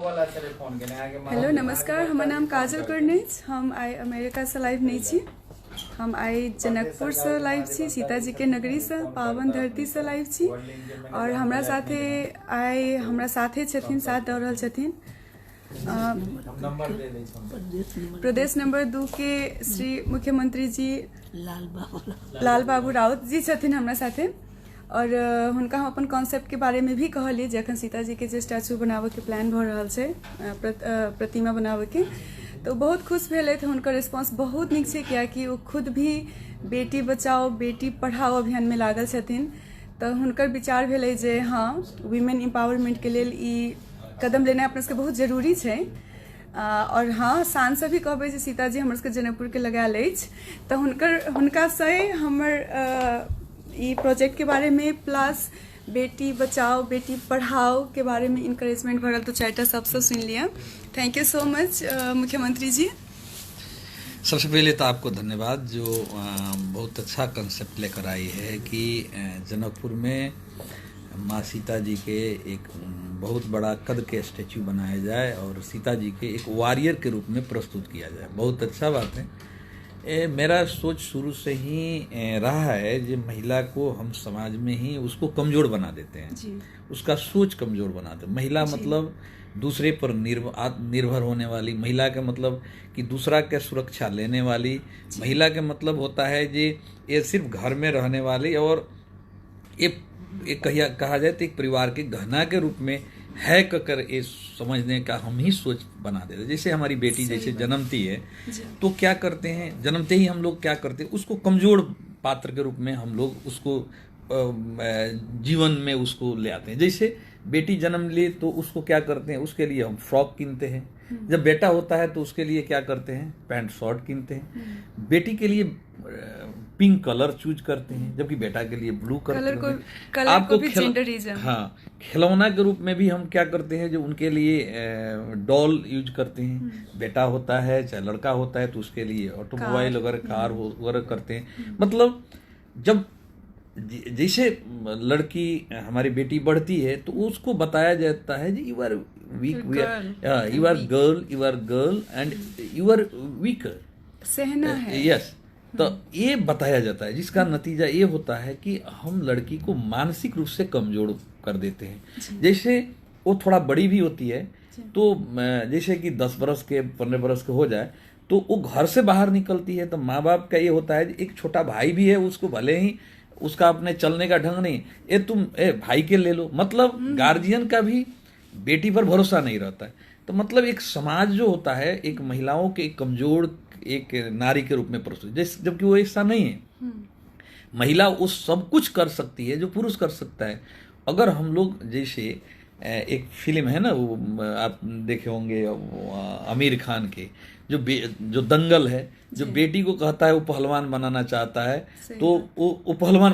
Hello नमस्कार, हमर नाम काजल कर्ण अछि। हम आइ अमेरिकासँ लाइव नहि छी, हम आइ जनकपुरसँ लाइव छी, सीताजीके नगरीसँ, पावन धरतीसँ लाइव छी। आओर हमरा साथे आइ हमरा साथे छथिन, साथ दऽ रहल छथिन प्रदेश नंबर 2 के श्री मुख्यमंत्री जी लाल बाबू राउत जी छथिन हमरा साथे। और हुनका हम अपन कॉन्सेप्ट के बारे में भी कहलियै जे अखन सीताजी के जे स्टैचू बनाबऽ के प्लान भऽ रहल छै, प्रतिमा बनाबऽ के, तऽ बहुत खुश भेलथि। हुनकर रिस्पॉन्स बहुत नीक छै, कियाकि ओ खुद भी बेटी बचाओ बेटी पढ़ाओ अभियान में लागल छथिन। तऽ हुनकर विचार भेलै जे हँ, वुमेन एम्पावरमेंट के लेल ई कदम लेनाइ अपना सबके बहुत जरूरी छै। और हँ, शानसँ भी कहबै जे सीताजी हमर सबके जनकपुरके लगायल अछि। तऽ हुनकासँ हमर ई प्रोजेक्ट के बारे में प्लस बेटी बचाओ बेटी पढ़ाओ के बारे में इनकरेजमेंट भरल। तो चारिटा सबसँ सुनि लिअ। Thank you so much मुख्यमंत्री जी। सबसे पहले तो आपको धन्यवाद जो बहुत अच्छा कंसेप्ट लेकर आई है कि जनकपुर में माँ सीता जी के एक बहुत बड़ा कद के स्टैचू बनाया जाए और सीता जी के एक वॉरियर के रूप में प्रस्तुत किया जाए। बहुत अच्छा बात है। मेरा सोच शुरू से ही रहा है जो महिला को हम समाज में ही उसको कमजोर बना देते हैं, उसका सोच कमजोर बनाते हैं। महिला मतलब दूसरे पर निर्भर होने वाली, महिला के मतलब कि दूसरा के सुरक्षा लेने वाली, महिला के मतलब होता है जी ये सिर्फ घर में रहने वाली और ये कहा जाए तो एक परिवार के गहना के रूप में है कर ये समझने का हम ही सोच बना देते। जैसे हमारी बेटी जैसे जन्मती है तो क्या करते हैं, जन्मते ही हम लोग क्या करते हैं, उसको कमजोर पात्र के रूप में हम लोग उसको जीवन में उसको ले आते हैं। जैसे बेटी जन्म ले तो उसको क्या करते हैं, उसके लिए हम फ्रॉक किनते हैं। जब बेटा होता है तो उसके लिए क्या करते हैं, पैंट शर्ट किनते हैं। बेटी के लिए पिंक कलर चूज करते हैं, जबकि बेटा के लिए ब्लू करते हैं। कलर को भी जेंडरिज्म। हाँ, खिलौना के रूप में भी हम क्या करते हैं, जो उनके लिए डॉल यूज करते हैं। बेटा होता है चाहे लड़का होता है तो उसके लिए ऑटोमोबाइल वगैरह, कार वगैरह करते हैं। मतलब जब जैसे लड़की हमारी बेटी बढ़ती है तो उसको बताया जाता है जी you are weak, you are girl, you are girl and you are weak, सहना है। यस, तो ये बताया जाता है, जिसका नतीजा ये होता है कि हम लड़की को मानसिक रूप से कमजोर कर देते हैं। जैसे वो थोड़ा बड़ी भी होती है तो जैसे कि 10 बरस के 15 बरस के हो जाए तो वो घर से बाहर निकलती है तो माँ बाप का ये होता है एक छोटा भाई भी है, उसको भले ही उसका अपने चलने का ढंग नहीं, ये तुम ए भाई के ले लो, मतलब गार्जियन का भी बेटी पर भरोसा नहीं रहता है। तो मतलब एक समाज जो होता है एक महिलाओं के कमजोर एक नारी के रूप में प्रस्तुत, जैसे जबकि वो ऐसा नहीं है। महिला वो सब कुछ कर सकती है जो पुरुष कर सकता है। अगर हम लोग जैसे एक फिल्म है ना, वो आप देखे होंगे आमिर खान के जो दंगल है, जो बेटी को कहता है वो पहलवान बनाना चाहता है तो वो पहलवान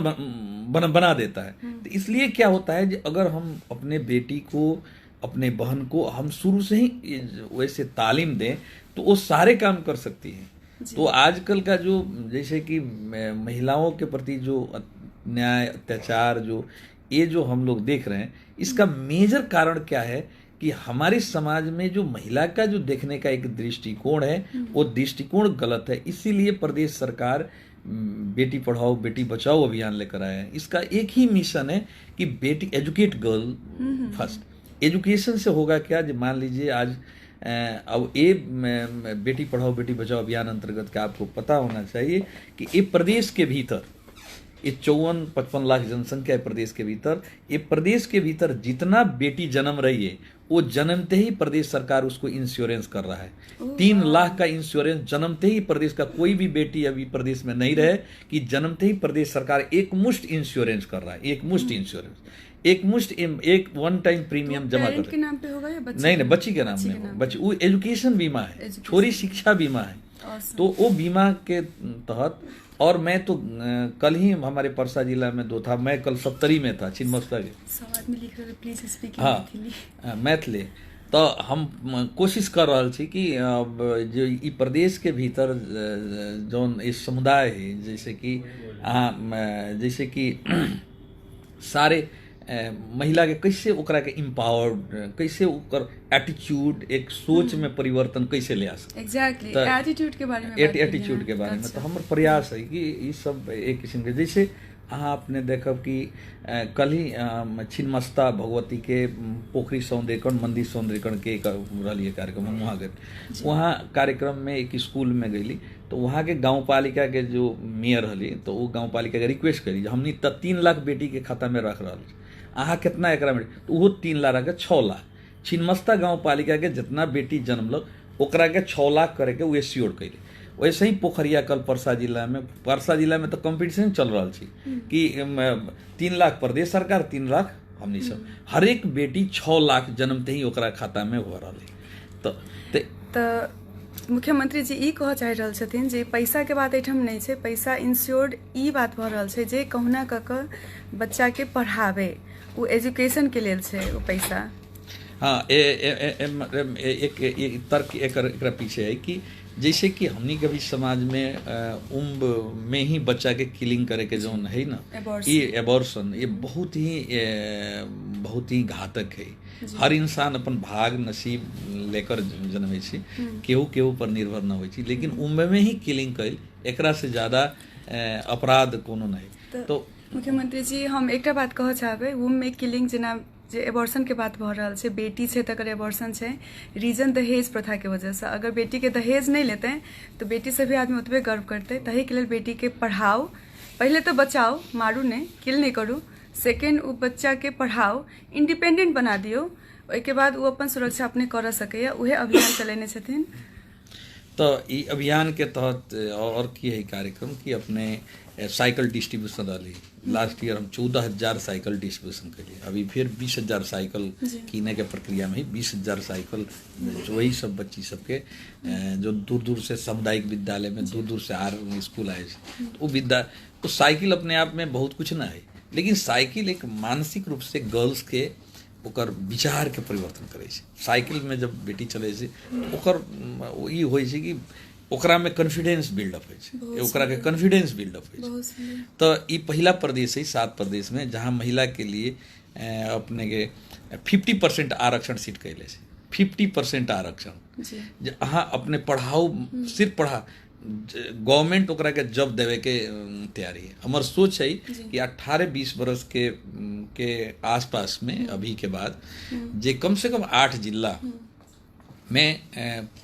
बना देता है। तो इसलिए क्या होता है, अगर हम अपने बेटी को अपने बहन को हम शुरू से ही वैसे तालीम दें तो वो सारे काम कर सकती हैं। तो आजकल का जो जैसे कि महिलाओं के प्रति जो अन्याय अत्याचार जो ये जो हम लोग देख रहे हैं, इसका मेजर कारण क्या है कि हमारे समाज में जो महिला का जो देखने का एक दृष्टिकोण है वो दृष्टिकोण गलत है। इसीलिए प्रदेश सरकार बेटी पढ़ाओ बेटी बचाओ अभियान लेकर आए हैं। इसका एक ही मिशन है कि बेटी एजुकेट गर्ल फर्स्ट। एजुकेशन से होगा क्या, जब मान लीजिए आज अब ये बेटी पढ़ाओ बेटी बचाओ अभियान अंतर्गत का आपको पता होना चाहिए कि ये प्रदेश के भीतर ये 54-55 लाख जनसंख्या है प्रदेश के भीतर, ये प्रदेश के भीतर जितना बेटी जन्म रही है वो जन्मते ही प्रदेश सरकार उसको इंश्योरेंस कर रहा है। 3 लाख का इंश्योरेंस जन्मते ही प्रदेश का कोई भी बेटी अभी प्रदेश में नहीं रहे कि जन्मते ही प्रदेश सरकार एकमुश्त इंश्योरेंस कर रहा है। एकमुश्त इंश्योरेंस, एकमुश्त एक वन टाइम प्रीमियम जमा कर के नाम पे होगा या बच्चे? नहीं नहीं, बच्ची के नाम में। बच्ची वो एजुकेशन बीमा है, छोरी शिक्षा बीमा है। तो वो बीमा के तहत, और मैं तो कल ही हमारे परसा जिला में 2 था, मैं कल सप्तरी में था छिन्नमस्ता के। हाँ मैथिली। तो हम कोशिश कर रहल छी कि जो ई प्रदेश के भीतर जौन इस समुदाय है, जैसे कि जैसे कि सारे महिला के कैसे ओकरा के इम्पावर्ड, कैसे ओकर एटीट्यूड, एक सोच में परिवर्तन कैसे ले आ सके। एग्जैक्टली, एटीट्यूड के बारे में, एटीट्यूड के बारे में। तो हमर प्रयास है कि ई सब एक किस्म के, जैसे अहाँ अपने देखब कि कल ही छिन्नमस्ता भगवती के पोखरी सौंदर्यकरण, मंदिर सौंदर्यकरण के रहलिए कार्यक्रम, हम वहाँ गए। वहाँ कार्यक्रम में एक स्कूल में गई तो वहाँ के गाँव पालिका के जो मेयर रहली तो वो गाँव पालिका के रिक्वेस्ट करी हमनी त 3 लाख बेटी के खाता में रख रहा, अहाँ कितना एकरा में, तो वो 3 लाख के 6 लाख छिन्नमस्ता गाँव पालिका के जितना बेटी जन्मलक ओकरा के 6 लाख करे के वे श्योर कैले। वैसे ही पोखरिया कल परसा जिला में, परसा जिला में तो कॉम्पिटिशन चल रहा है कि 3 लाख प्रदेश सरकार, 3 लाख हमनी सब, हर एक बेटी 6 लाख जन्मते ही ओकरा खाता में हो रहा है। तो मुख्यमंत्री जी ई कह चाहि रहल छथिन जे पैसा के बात एहिठाम नहीं छै, पैसा इंश्योर्ड ई बात भऽ रहल छै जे कहुना कऽ कऽ बच्चा के पढ़ावे, ओ एजुकेशन के लेल छै ओ पैसा। हाँ, एक तर्क एकरा पीछे है कि जैसे कि हमनी के भी समाज में उम्र में ही बच्चा के किलिंग करे के जोन है ना, ये एबॉर्शन, ये बहुत ही घातक है। हर इंसान अपन भाग नसीब लेकर जन्मे छै, केहू केहू पर निर्भर न होइ छै, लेकिन उम्र में ही किलिंग कैल एकरा से ज्यादा अपराध कोनो नहीं। तो मुख्यमंत्री जी हम एकटा बात कहऽ चाहबै, वूम में किलिंग जेना जे एबॉर्शन के बात भऽ रहल छै, बेटी छै तकर एबॉर्शन छै, रीजन दहेज प्रथा के वजह से। अगर बेटी के दहेज नहीं लेते तो बेटी से भी आदमी ओतबे गर्व करते। तही के लेल बेटी के पढ़ाओ, पहले तो बचाओ, मारू नहीं, किल नहीं करू, सेकेंड ओ बच्चा के पढ़ाओ, इंडिपेंडेंट बना दियौ, ओहिके बाद ओ अपन सुरक्षा अपने कर सकैया, उहे अभियान चलेने छथिन। तो ई अभियान के तहत और की है कार्यक्रम कि अपने साइकिल डिस्ट्रीब्यूशन रही। लास्ट ईयर हम 14,000 साइकिल डिस्ट्रीब्यूशन करिए, अभी फिर 20,000 साइकिल किने के प्रक्रिया में ही 20,000 साइकिल वही सब बच्ची सबके जो दूर दूर से सामुदायिक विद्यालय में दूर दूर से आ स्कूल आए, तो वो विद्या वो साइकिल अपने आप में बहुत कुछ ना है, लेकिन साइकिल एक मानसिक रूप से गर्ल्स के ओकर विचार के परिवर्तन करै छै। साइकिल में जब बेटी चलै छै तो ओकर ई होइ छै कि ओकरा में कॉन्फिडेंस बिल्डअप होइ छै, ओकरा के कॉन्फिडेंस बिल्डअप होइ छै। तो ई पहिला प्रदेश है 7 प्रदेश में जहाँ महिला के लिए अपने के 50% आरक्षण सीट कैले छै, 50% आरक्षण जे अहाँ अपने पढ़ाओ, सिर्फ पढ़ा, गवर्नमेंट ओकरा के जॉब देवे के तैयारी है। हमर सोच है कि 18-20 बरस के आसपास में अभी के बाद जे कम से कम 8 जिला में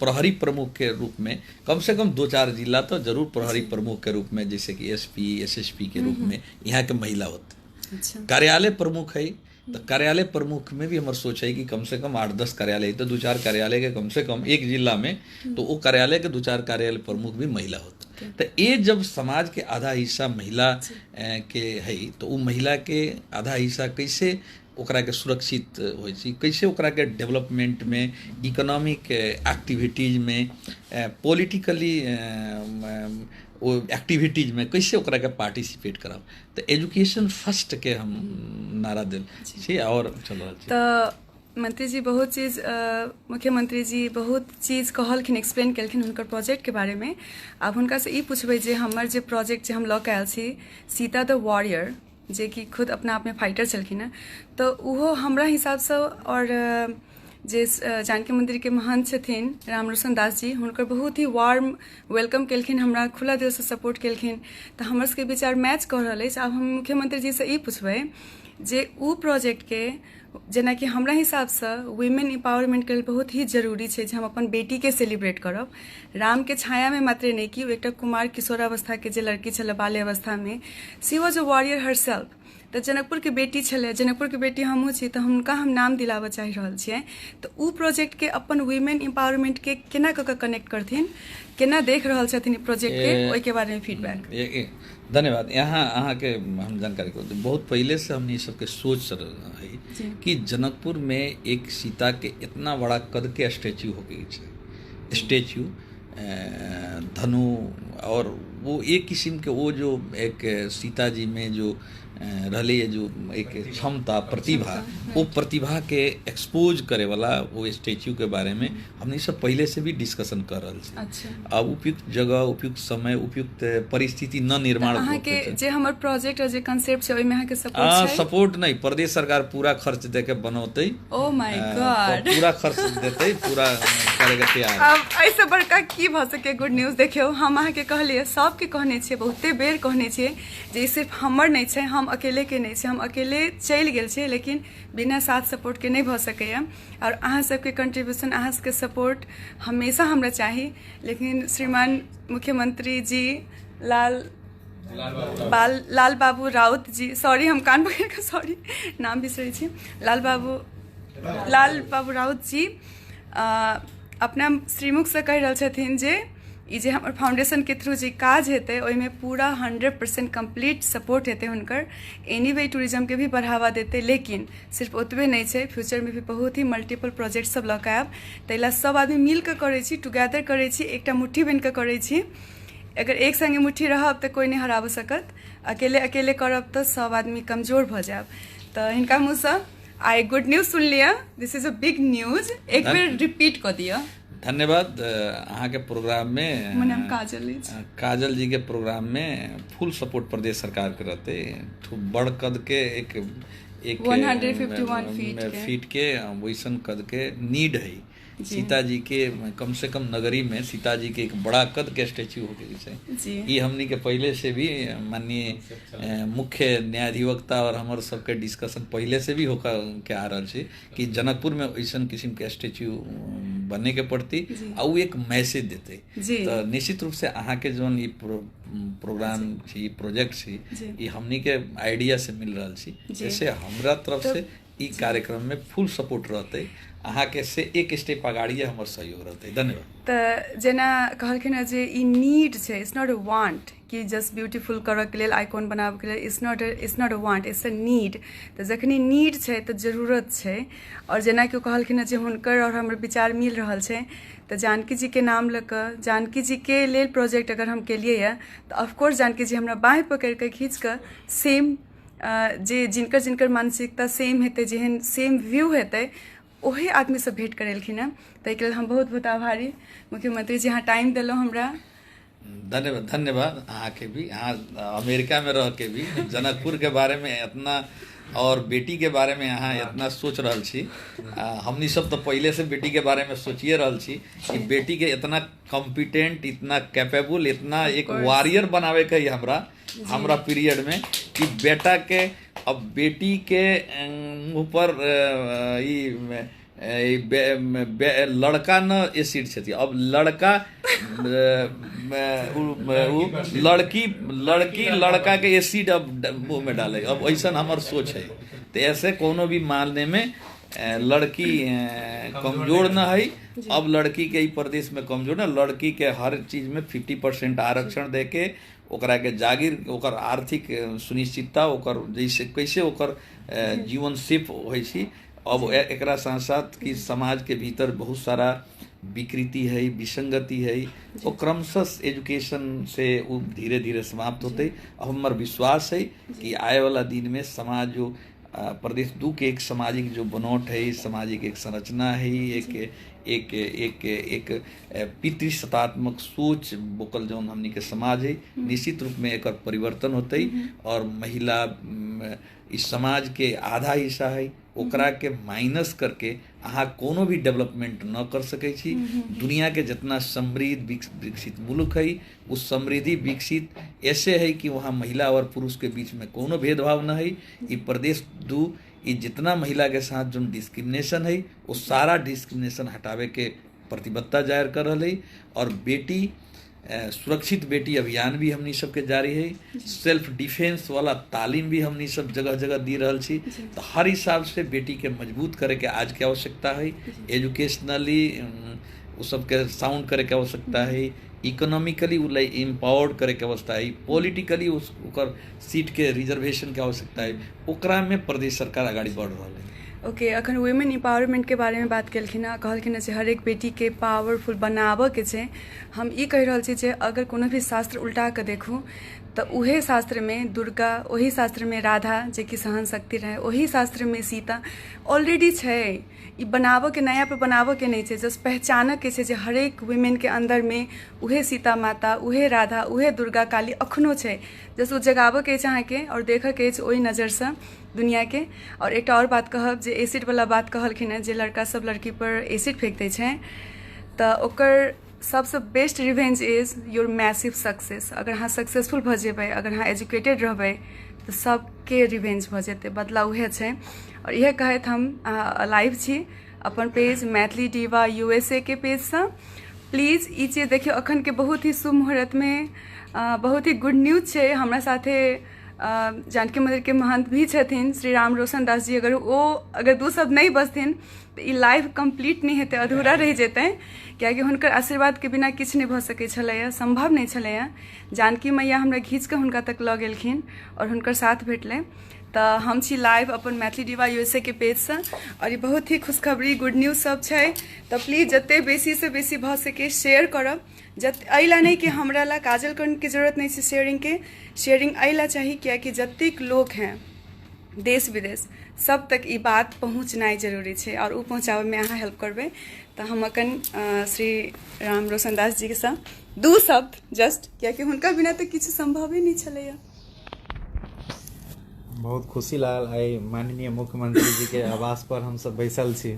प्रहरी प्रमुख के रूप में कम से कम 2-4 जिला तो जरूर प्रहरी प्रमुख के रूप में, जैसे कि एसपी एसएसपी के रूप में यहाँ के महिला होते। कार्यालय प्रमुख है तो कार्यालय प्रमुख में भी हमारे सोच है कि कम से कम 8-10 कार्यालय, तो 2-4 कार्यालय के कम से कम एक जिला में, तो वो कार्यालय के 2-4 कार्यालय प्रमुख भी महिला होते। तो ये जब समाज के आधा हिस्सा महिला के है तो वो महिला के आधा हिस्सा कैसे ओकरा के सुरक्षित होइ छै, कैसे ओकरा के डेवलपमेंट में, इकोनॉमिक एक्टिविटीज में, पॉलिटिकली वो एक्टिविटीज में कैसे ओकरा के पार्टिसिपेट कराब, तो एजुकेशन फर्स्ट के हम नारा दिल छी और चल रहल छी। तो मंत्री जी बहुत चीज, मुख्यमंत्री जी बहुत चीज कहलखिन, एक्सप्लेन केलखिन हुनकर प्रोजेक्ट के बारे में। आब हुनका से ई पूछबै जे हमर जे प्रोजेक्ट जे हम लऽ के आयल छी सीता द वॉरियर, जे कि खुद अपना आप में फाइटर छलखिन हँ, तो ओहो हमरा हिसाबसँ और जे जानकी मंदिर के महंत छथिन राम रोशन दास जी, हुनकर बहुत ही वार्म welcome केलखिन, हमरा खुला दिलसँ सपोर्ट केलखिन, तऽ हमर सबके विचार मैच कऽ रहल अछि। आब हम मुख्यमंत्री जीसँ ई पुछबै जे ओ प्रोजेक्टके जेनाकि हमरा हिसाबसँ वुमेन एम्पावरमेंटके लेल बहुत ही जरूरी छै जे हम अपन बेटीके सेलिब्रेट करब, रामके छायामे मात्रे नहि कि एकटा कुमार किशोरावस्थाके जे लड़की छलै बाल्यावस्थामे, she was a warrior herself, तऽ जनकपुरके बेटी छलै, जनकपुरके बेटी हमहूँ छी, तऽ हुनका हम नाम दिलाबऽ चाहि रहल छियै। तऽ ओ प्रोजेक्टके अपन वुमेन एम्पावरमेंटके केना कऽ कऽ कनेक्ट करथिन, केना देख रहल छथिन ई प्रोजेक्टके, ओहिके बारेमे फीडबैक। धन्यवाद। यहाँ अहाँके हम जानकारी कर, बहुत पहले से हमने सबके सोच है कि जनकपुर में एक सीता के इतना बड़ा कद के स्टैच्यू हो गई है, स्टैच्यू धनु और वो एक किस्म के वो जो एक सीता जी में जो रहलैए जो एक क्षमता प्रतिभा, वो प्रतिभा के एक्सपोज करे वाला वो स्टैच्यू के बारे में हमनी सब पहले से भी डिस्कशन कर रहल छी। अब उपयुक्त जगह, उपयुक्त समय, उपयुक्त परिस्थिति न निर्माण अहाँके जे हमर प्रोजेक्ट और जे कंसेप्ट छै ओहिमे अहाँके सपोर्ट छै? सपोर्ट नहीं, प्रदेश सरकार पूरा खर्च दे के बनौतै। ओ my God, पूरा खर्च देतै, पूरा करे के तैयार। अब एहिसँ बड़का की भऽ सकै गुड न्यूज। देखियौ, हम अहाँके कहलियै, सबके कहने छियै, बहुते बेर कहने छियै जे ई सिर्फ हमर नहि छै, हम अकेले के नहि छै, हम अकेले चलि गेल छियै, लेकिन बिना साथ सपोर्ट के नहि भऽ सकैए। आओर अहाँ सबके कंट्रीब्यूशन, अहाँ सबके सपोर्ट हमेशा हमरा चाही। लेकिन श्रीमान मुख्यमंत्री जी लाल लाल बाबू राउत जी, सॉरी हम कान पकड़ि कऽ सॉरी नाम बिसरै छी, लाल बाबू राउत जी अपना श्रीमुखसँ कहि रहल छथिन जे ई जे हमर फाउंडेशन के थ्रू जे काज हेतै ओहिमे पूरा 100% कम्प्लीट सपोर्ट हेतै हुनकर। एनीवे टूरिज्म के भी बढ़ावा देतै, लेकिन सिर्फ ओतबे नहि छै, फ्यूचरमे भी बहुत ही मल्टीपल प्रोजेक्ट सब लऽ कऽ आयब। ताहि लए सब आदमी मिल कऽ करै छी, टुगेदर करै छी, एकटा मुट्ठी बनि कऽ करै छी। अगर एक संगे मुट्ठी रहब तऽ कोइ नहि हराबऽ सकत, अकेले अकेले करब तऽ सब आदमी कमजोर भऽ जायब। तऽ हिनका मुँहसँ आइ गुड न्यूज सुन लिअ, this is a big news. एक बेर रिपीट कऽ दिअ। धन्यवाद। अहाँके प्रोग्राम में हमर नाम काजल अछि। काजल जी के प्रोग्राम में फुल सपोर्ट प्रदेश सरकार के रहते। बड़ कद के एक एक 151 फीट के वैसन कद के नीड है सीता जी के, कम से कम नगरी में सीता जी के एक बड़ा कद के स्टैच्यू होके छै। ई हमनी के पहले से भी माननीय मुख्य न्यायाधिवक्ता और हमर सबके डिस्कशन पहले से भी होकर के आ रहल छै कि जनकपुर में ऐसन किस्म के स्टैच्यू बने के पड़ती आ उ एक मैसेज देते। तो निश्चित रूप से अहाँ के जोन ई प्रोग्राम छी, प्रोजेक्ट छी, ई हमनी के आइडिया से मिल रहल छी, जैसे हमरा तरफ से ई कार्यक्रम में फुल सपोर्ट रहते, अहाँ के से एक स्टेप अगाड़ी हमर सहयोग रहते। धन्यवाद। तऽ जेना कहलखिन हँ जे ई नीड छै, it's not a want कि जस्ट ब्यूटीफुल करऽके लेल, आइकॉन बनाबऽके लेल, it's not a want, it's a need. तऽ जखनी नीड छै तऽ जरूरत छै। आओर जेनाकि ओ कहलखिन हँ जे हुनकर आओर हमर विचार मिल रहल छै, तऽ जानकी जीके नाम लऽ कऽ जानकी जीके लेल प्रोजेक्ट अगर हम केलियै यऽ तऽ ऑफकोर्स जानकी जी हमरा बाँहि पकड़ि कऽ खींच कऽ सेम जे जिनकर जिनकर मानसिकता सेम हेतै, जेहन सेम व्यू हेतै, ओही आदमीसँ भेँट करेलखिन हँ। ताहिके लेल हम बहुत बहुत आभारी मुख्यमंत्री जी, अहाँ टाइम देलहुँ हमरा। धन्यवाद, धन्यवाद अहाँके भी। अहाँ अमेरिका में रह के भी जनकपुर के बारे में इतना और बेटी के बारे में अहाँ इतना सोच रहल छी। हमनी सब तो पहले से बेटी के बारे में सोचिए रहल छी कि बेटी के इतना कॉम्पिटेंट, इतना कैपेबल, इतना एक वॉरियर बनावे के हमरा हमरा पीरियड में कि बेटा के अब बेटी के मुँह पर लड़का न एसिड छथि, अब लड़का लड़की लड़की लड़का के एसिड अब मुँह में डाले, अब ऐसा हमर सोच है। तो ऐसे कोनो भी मानने में लड़की कमजोर न है। अब लड़की के प्रदेश में कमजोर न, लड़की के हर चीज में 50% आरक्षण दे के ओकरा के जागीर, ओकर आर्थिक सुनिश्चितता, ओकर जैसे कैसे ओकर जीवन सेफ होइ छै। अब एकरा साथ साथ कि समाज के भीतर बहुत सारा विकृति है, विसंगति है, वो क्रमशः एजुकेशन से वो धीरे धीरे समाप्त होते। अब हमार विश्वास है कि आए वाला दिन में समाज जो प्रदेश दू के एक सामाजिक जो बनौट है, सामाजिक एक संरचना है, एक एक एक एक पितृसत्तात्मक सोच बोकल जौन हमनी के समाज है, निश्चित रूप में एक परिवर्तन होते। और महिला इस समाज के आधा हिस्सा है, ओकरा के माइनस करके अहाँ कोनो भी डेवलपमेंट न कर सकै छी। दुनिया के जितना समृद्ध विकसित मुल्क है, उस समृद्धि विकसित ऐसे है कि वहाँ महिला और पुरुष के बीच में कोनो भेदभाव न है। ई प्रदेश दू ई जितना महिला के साथ जो डिस्क्रिमिनेशन है वो सारा डिस्क्रिमिनेशन हटावे के प्रतिबद्धता जाहिर कर रहा है। और बेटी सुरक्षित बेटी अभियान भी हमनी सबके जारी है, सेल्फ डिफेंस वाला तालीम भी हमनी सब जगह जगह दी रहल छी। तो हर हिसाब से बेटी के मजबूत करे के आज के आवश्यकता है, एजुकेशनली उ सबके साउंड करे के आवश्यकता है, इकोनॉमिकली उ एम्पावर्ड करे के आवश्यकता है, पॉलिटिकली उस ओकर सीट के रिजर्वेशन के आवश्यकता है। ओकरा में प्रदेश सरकार अगाड़ी बढ़ रहा है। ओके, अखन वुमेन इम्पावरमेंटके बारेमे बात केलखिन हँ, कहलखिन हँ जे हरेक बेटीके पावरफुल बनाबऽके छै। हम ई कहि रहल छी जे अगर कोनो भी शास्त्र उल्टा कऽ देखू तऽ उहे शास्त्रमे दुर्गा, ओही शास्त्रमे राधा जेकि सहन शक्ति रहै, ओही शास्त्रमे सीता ऑलरेडी छै। ई बनाबऽके, नया पर बनाबऽके नहि छै, जस्ट पहचानऽके छै जे हरेक वुमेनके अन्दरमे उहे सीता माता, उहे राधा, उहे दुर्गा, काली अखनो छै। जस्ट ओ जगाबऽके अछि अहाँके आओर देखऽके अछि ओहि नजरसँ दुनिआँके। आओर एकटा आओर बात कहब जे एसिडवला बात कहलखिन हेँ जे लड़का सब लड़की पर एसिड फेंक दै छै, तऽ ओकर सबसँ best revenge is your massive success. अगर अहाँ सक्सेसफुल भऽ जेबै, अगर अहाँ एजुकेटेड रहबै, तऽ सबके रिवेंज भऽ जेतै, बदला उएह छै। आओर इएह कहैत हम लाइव छी अपन पेज मैथिली डीवा USA के पेजसँ। प्लीज ई चीज देखियौ, अखनके बहुत ही शुभ मुहूर्तमे बहुत ही गुड न्यूज छै। हमरा साथे जानकी मन्दिरके महन्त भी छथिन श्री राम रोशन दास जी। अगर ओ अगर दू शब्द नहि बजथिन तऽ ई लाइव कम्प्लीट नहि हेतै, अधूरा रहि जेतै, कियाकि हुनकर आशीर्वादके बिना किछु नहि भऽ सकै छलैए, सम्भव नहि छलैए। जानकी मैया हमरा घीच कऽ हुनका तक लऽ गेलखिन आओर हुनकर साथ भेटलै। तऽ हम छी लाइव अपन मैथिली डीवा USA के पेजसँ आओर ई बहुत ही खुशखबरी गुड न्यूज सब छै। तऽ प्लीज जते बेसीसँ बेसी भऽ सके शेयर करब। जत एहि लए नहि कि हमरा लए काजल के जरूरत नहि छै शेयरिंगके, शेयरिंग एहि लए चाही कियाकि जतेक लोक हैं देश विदेश सब तक ई बात पहुँचनाइ जरूरी छै आओर ओ पहुँचाबैमे अहाँ हेल्प करबै। तऽ हम अखन श्री राम रोशन दास जीसँ दू शब्द जस्ट, कियाकि हुनका बिना तऽ किछु सम्भवे नहि छलैए। बहुत खुशी लागल आइ माननीय मुख्यमंत्री जी के आवास पर हमसब बैसल छी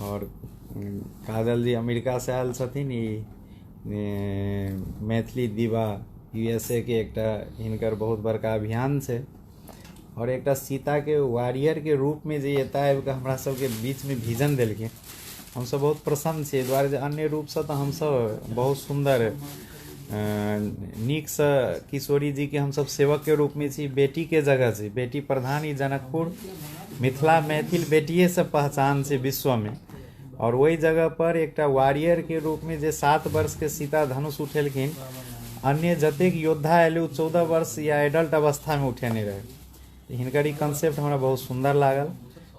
और काजल जी अमेरिका से आयल छथिन। ई मैथिली दीवा USA के एकटा हिनकर बहुत बड़का अभियान छै और एकटा सीता के वॉरियर के रूप में जे एतऽ आबि कऽ हमरा सबके बीच में विजन देलखिन, हमसब बहुत प्रसन्न छी। एहि दुआरे जे अन्य रूपसँ तऽ हमसब बहुत सुन्दर नीकसँ किशोरी जीके हमसब सेवकके रूपमे छी, बेटीके जगह छै, बेटी प्रधान ई जनकपुर मिथिला मैथिल बेटिएसँ पहचान छै विश्वमे। और ओहि जगह पर एकटा वॉरियरके रूपमे जे 7 वर्षके सीता धनुष उठेलखिन, अन्य जतेक योद्धा एलै ओ 14 वर्ष या एडल्ट अवस्थामे उठेने रहै। हिनकर ई कंसेप्ट हमरा बहुत सुन्दर लागल।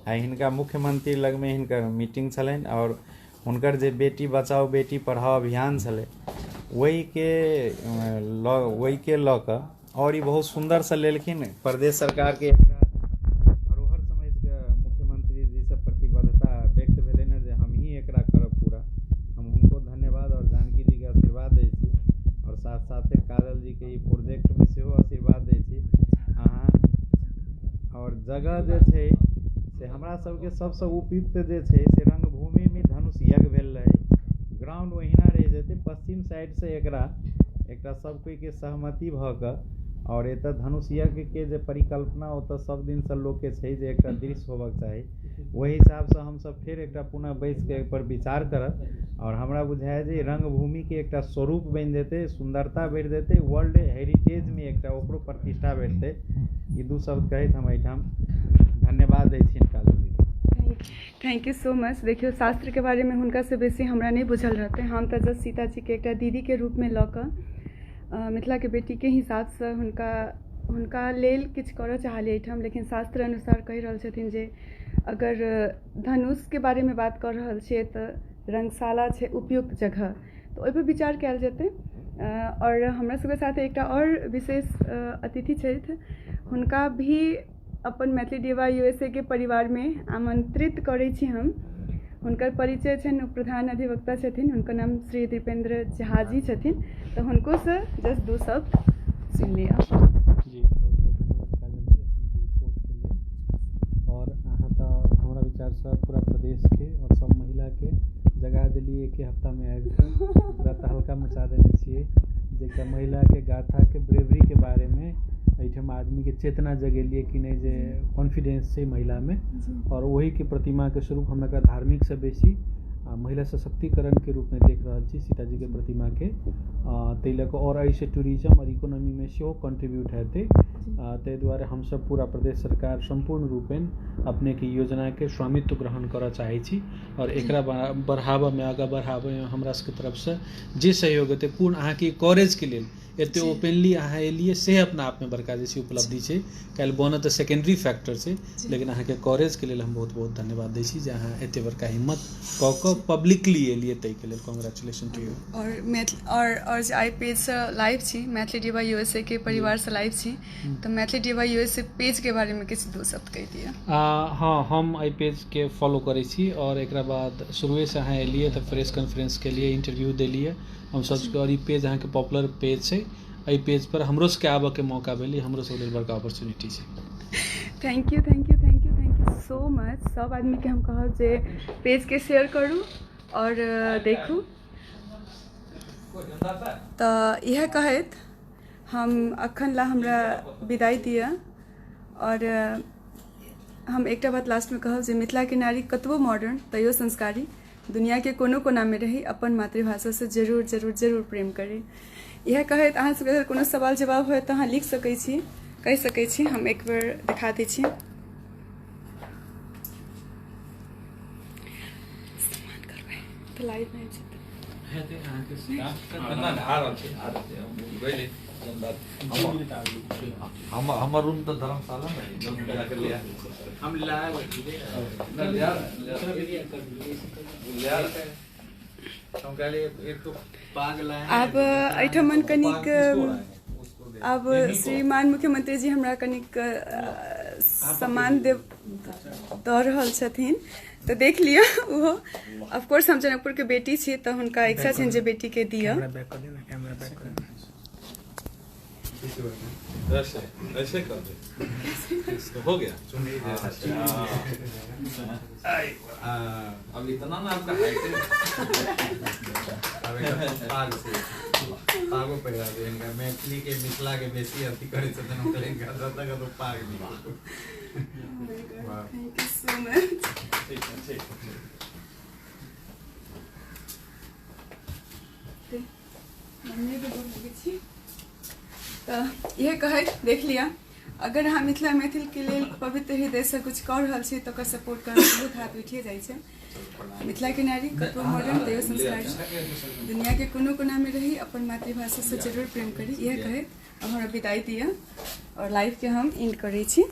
आ हिनका मुख्यमंत्री लगमे हिनकर मीटिंग छलनि और हुनकर जे बेटी बचाओ बेटी पढ़ाओ अभियान छलै ओहिके लऽ कऽ और ई बहुत सुन्दरसँ लेलखिन। प्रदेश सरकारके एकटा धरोहर समझिकऽ मुख्यमंत्री जीसँ प्रतिबद्धता व्यक्त भेलै ने जे हमही एकरा करब पूरा। हम हुनको धन्यवाद और जानकी जीके आशीर्वाद दै छी और साथ साथे काजल जीके ई प्रोजेक्टमे सेहो आशीर्वाद दै छी। अहाँ और जगह जे छै से हमरा सबके सबसँ उपयुक्त जे छै से रंगभूमिमे धनुष यज्ञ भेल रहै, ग्राउंड ओहिना रहि जेतै। पश्चिम साइडसँ एकरा एकटा सब कोइके सहमति भऽ कऽ और एतऽ धनुष यज्ञके जे परिकल्पना ओतऽ सब दिनसँ लोकके छै जे एकटा दृश्य होबक चाही, ओहि हिसाबसँ हमसब फेर एकटा पुनः बैसिके एहिपर विचार करब। और हमरा बुझाइए जे रंगभूमिके एकटा स्वरूप बनि जेतै, सुन्दरता बढ़ि जेतै, वर्ल्ड हेरिटेजमे एकटा ओकरो प्रतिष्ठा भेटतै। ई दू शब्द कहैत हम एहिठाम धन्यवाद दै छियनि काजल जी। Thank you so much. देखियौ, शास्त्रके बारेमे हुनकासँ बेसी हमरा नहि बुझल रहतै। हम तऽ जस्ट सीता जीके एकटा दीदीके रूपमे लऽ कऽ मिथिलाके बेटीके हिसाबसँ हुनका लेल किछु करऽ चाहलियै एहिठाम, लेकिन शास्त्र अनुसार कहि रहल छथिन जे अगर धनुषके बारेमे बात कऽ रहल छियै तऽ रंगशाला छै उपयुक्त जगह, तऽ ओहिपर विचार कयल जेतै। आओर हमरा सबके साथ एकटा आओर विशेष अतिथि छथि, हुनका भी अपन मैथिली डीवा USA के परिवारमे आमंत्रित करै छी हम। हुनकर परिचय छनि, प्रधान अधिवक्ता छथिन, हुनकर नाम श्री दीपेंद्र झा जी छथिन। तऽ हुनकोसँ जस्ट दू शब्द सुनि लिअ। जी, बहुत बहुत धन्यवाद काजल जी अपनेके रिपोर्टके लेल। और अहाँ तऽ हमरा विचारसँ पूरा प्रदेशके और सब महिलाके जगा देलियै एके हफ्तामे आबि कऽ, पूरा तहलका मचा देने छियै जे एकटा महिलाके गाथाके ब्रेवरीके बारेमे एहिठाम आदमीके चेतना जगेलियै कि नहि जे कॉन्फिडेंस छै महिलामे। और ओहिके प्रतिमाके स्वरूप हम एकरा धार्मिकसँ बेसी महिला सशक्तिकरणके रूपमे देख रहल छी सीताजीके प्रतिमाके, ताहि लऽ कऽ। आओर एहिसँ टूरिज्म आओर इकोनॉमीमे सेहो कॉन्ट्रीब्यूट हेतै, ताहि दुआरे हमसब पूरा प्रदेश सरकार सम्पूर्ण रूपेण अपनेके योजनाके स्वामित्व ग्रहण करऽ चाहै छी आओर एकरा बढ़ाबऽमे, आगाँ बढ़ाबऽमे हमरा सबके तरफसँ जे सहयोग हेतै पूर्ण अहाँके कॉलेजके लेल एते ओपनली अहाँ एलियै से अपना आपमे बड़का जे छै उपलब्धि छै। काल्हि बनत तऽ सेकेंडरी फैक्टर छै, लेकिन अहाँके करेजके लेल हम बहुत बहुत धन्यवाद दै छी जे अहाँ एते बड़का हिम्मत कऽ कऽ पब्लिकली एलियै, ताहिके लेल कॉन्ग्रेचुलेशन टू यू। और मैथिल और जे आई पेजसँ लाइव छी, मैथिली डिवा यूएसए के परिवारसँ लाइव छी, तऽ मैथिली डिवा यूएसए पेजके बारेमे किछु दू शब्द कहि दिअ। हँ, हम एहि पेजके फॉलो करै छी और एकरा बाद शुरुएसँ अहाँ एलियै तऽ प्रेस कॉन्फ्रेंस केलियै, इंटरव्यू देलियै हम सबके, और ई पेज अहाँके पॉपुलर पेज छै। एहि पेज पर हमरो सबके आबऽके मौका भेल, हमरो सबके लेल बड़का अपॉर्चुनिटी छै। Thank you, thank you, thank you, thank you so much. सब आदमीके हम कहब जे पेजके शेयर करू और देखू। तऽ इएह कहैत हम अखन ला हमरा विदाई दिअ और हम एकटा बात लास्टमे कहब जे मिथिलाके नारी कतबो मॉडर्न तैयो संस्कारी, दुनियाके कोनो कोनामे रही अपन मातृभाषासँ जरूर जरूर जरूर प्रेम करी। इएह कहैत अहाँ सबके अगर कोनो सवाल जवाब होय तऽ अहाँ लिख सकै छी, कहि सकै छी। हम एक बेर देखा दै छी। सम्मान करबै तऽ लाइव मे आबि जेतै। हेतै अहाँके हमर रूम तऽ धर्मशाला में है, जोन जाके ले आ। हम लाए ना, ले आ, ले आ। हम कहले एक तो पाग लाए। आब एहिठमन कनिक उसको दे। आब श्रीमान मुख्यमंत्री जी हमरा कनिक सम्मान देव दऽ रहल छथिन तऽ देख लिअ। ओहो ऑफकोर्स हम जनकपुर के बेटी छी तऽ हुनका इच्छा छनि जे बेटी के दिअ। ऐसे ऐसे कर दे, हो गया। अब इतना ना आपका हाइट है। अब एकर पाग से पागो पहिरा दे इनका। मैथिली के मिथिला के बेसी अथी करै छथिन, हम कहले इनका जतऽ कतौ पाग दियौ। Thank you so much. ठीक है, ठीक है। मम्मी के गोर लगै छी। तऽ इएह कहैत देख लिअ, अगर अहाँ मिथिला मैथिलके लेल पवित्र हृदयसँ किछु कऽ रहल छी तऽ ओकर सपोर्ट करब, बहुत हाथ उठिए जाइ छै। मिथिलाके नारी कतबो मॉडर्न तैयो संस्कारी, दुनियाके कोनो कोनामे रही अपन मातृभाषासँ जरूर प्रेम करी। इएह कहैत अब हमरा विदाई दिअ और लाइवके हम एंड करै छी।